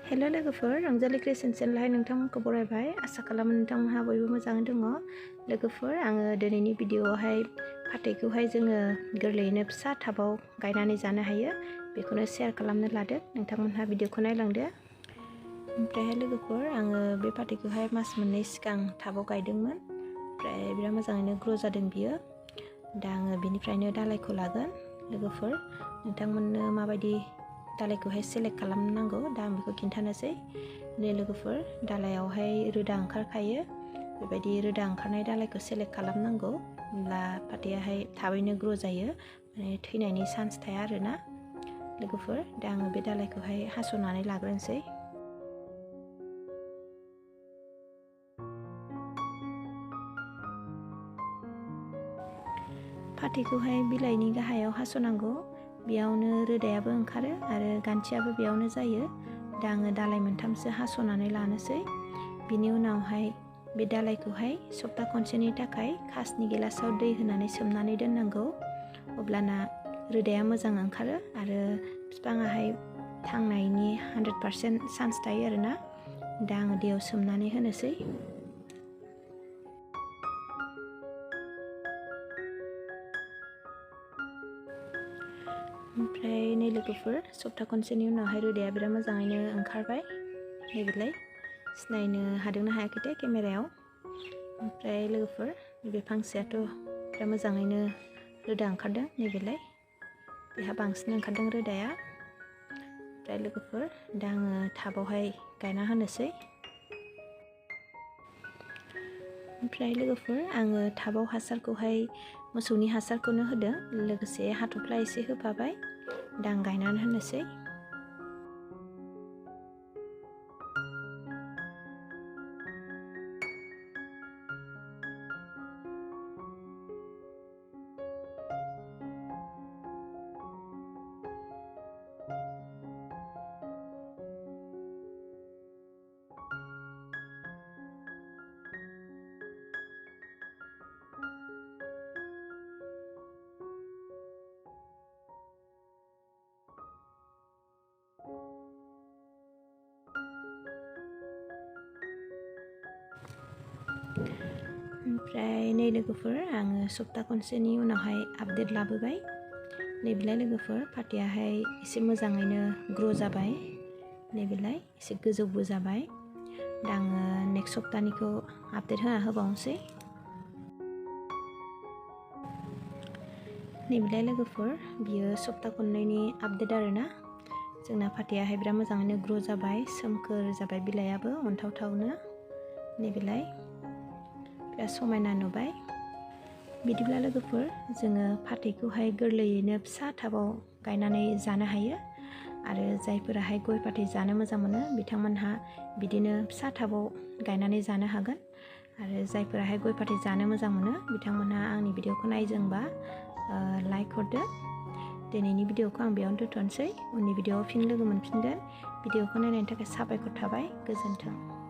Hello लोगोफोर, रंजालिक्रिएशन चेनेलावहाय नोंथांमोनखौ बरायबाय। आसा खालामो नोंथांमोनहा बयबो मोजाङै दङ। लोगोफोर, आङो दिनैनि भिडिअआवहाय फाथैखौहाय जोङो गोरलैयैनो फिसा टाबाव गायनानै जानो हायो बेखौनो शेयार खालामनो लादों। नोंथांमोनहा भिडिअखौ नायलांदो। ओमफ्रायहाय लोगोफोर, आङो बे फाथैखौहाय मास मोननै सिगां टाबाव गायदोंमोन। ओमफ्राय बिराद मोजाङैनो ग्र' जादों बियो। दा आङो बिनिफ्रायनो दालायखौ लागोन। लोगोफोर, नोंथांमोननो माबायदि दालायखौहाय सेलेक्ट खालामनांगौ दा आं बेखौ खिन्थानोसै। नै लोगोफोर, दालायावहाय रोदा ओंखारखायो। बेबायदि रोदा ओंखारनाय दालायखौ सेलेक्ट खालामनांगौ, होमब्ला फाथैयाहाय थाबैनो ग्र' जायो, माने थैनायनि चान्स थाया आरोना। लोगोफोर, दा आङो बे दालायखौहाय हास'नानै लाग्रोनोसै। फाथैखौहाय बिलाइनि गाहायाव हास'नांगौ, बेयावनो रोदायाबो ओंखारो आरो गान्थियाबो बेयावनो जायो। दा आङो दालाय मोनथामसो हास'नानै लानोसै। बिनि उनावहाय बे दालायखौहाय सप्ता खनसेनि थाखाय कासनि गिलासाव दै होनानै सोमनानै दोननांगौ। अब्लाना रोदाया मोजां ओंखारो आरो बिफाङाहाय थांनायनि 100% चान्स थायो आरोना। दा आङो दैयाव सोमनानै होनोसै। ओमफ्राय नै लोगोफोर, सप्ता खनसेनि उनावहाय रोदाया बिराद मोजाङैनो ओंखारबाय। नैबेलाय सिनायनो हादोंना हायाखैथाय केमेरायाव। ओमफ्राय लोगोफोर, नैबे फांसेयाथ' बिराद मोजाङैनो रोदा ओंखारदों। नैबेलाय बेहा बांसिन ओंखारदों रोदाया। ओमफ्राय लोगोफोर, दा आङो टाबावहाय गायना होनोसै। ओमफ्राय लोगोफोर, आङो टाबाव हासारखौहाय मोसौनि हासारखौनो होदों, लोगोसे हाथफ्ला एसे होफाबाय। दा आं गायनानै होनोसै। ओमफ्राय नै लोगोफोर, आङो सप्ता खनसेनि उनावहाय आपडेट लाबोबाय। नैबेलाय लोगोफोर, फाथैयाहाय एसे मोजाङैनो ग्र' जाबाय। नैबेलाय एसे गोजौबो जाबाय। दा आङो नेक्स्ट सप्तानिखौ आपडेट होबावनोसै। नैबेलाय लोगोफोर, बियो सप्ता खननैनि आपडेट आरोना। जोंना फाथैयाहाय बिराद मोजाङैनो ग्र' जाबाय, सोमखोर जाबाय बिलाइयाबो अन्थावथावनो। नैबेलाय बिराद समायना नुबाय। बिदिब्ला लोगोफोर, जोङो फाथैखौहाय गोरलैयैनो फिसा टाबाव गायनानै जानो हायो। आरो जायफोराहाय गय फाथै जानो मोजां मोनो बिथांमोनहा बिदिनो फिसा टाबाव गायनानै जानो हागोन। आरो जायफोराहाय गय फाथै जानो मोजां मोनो बिथांमोनहा आंनि भिडिअखौ नायदोंबा लाइक हरदो। दिनैनि भिडिअखौ आं बेयावनो दोनथ'नोसै। उननि भिडिअआव फिन लोगो मोनफिनगोन। भिडिअखौ नायनायनि थाखाय साबायखर थाबाय। गोजोन्थों।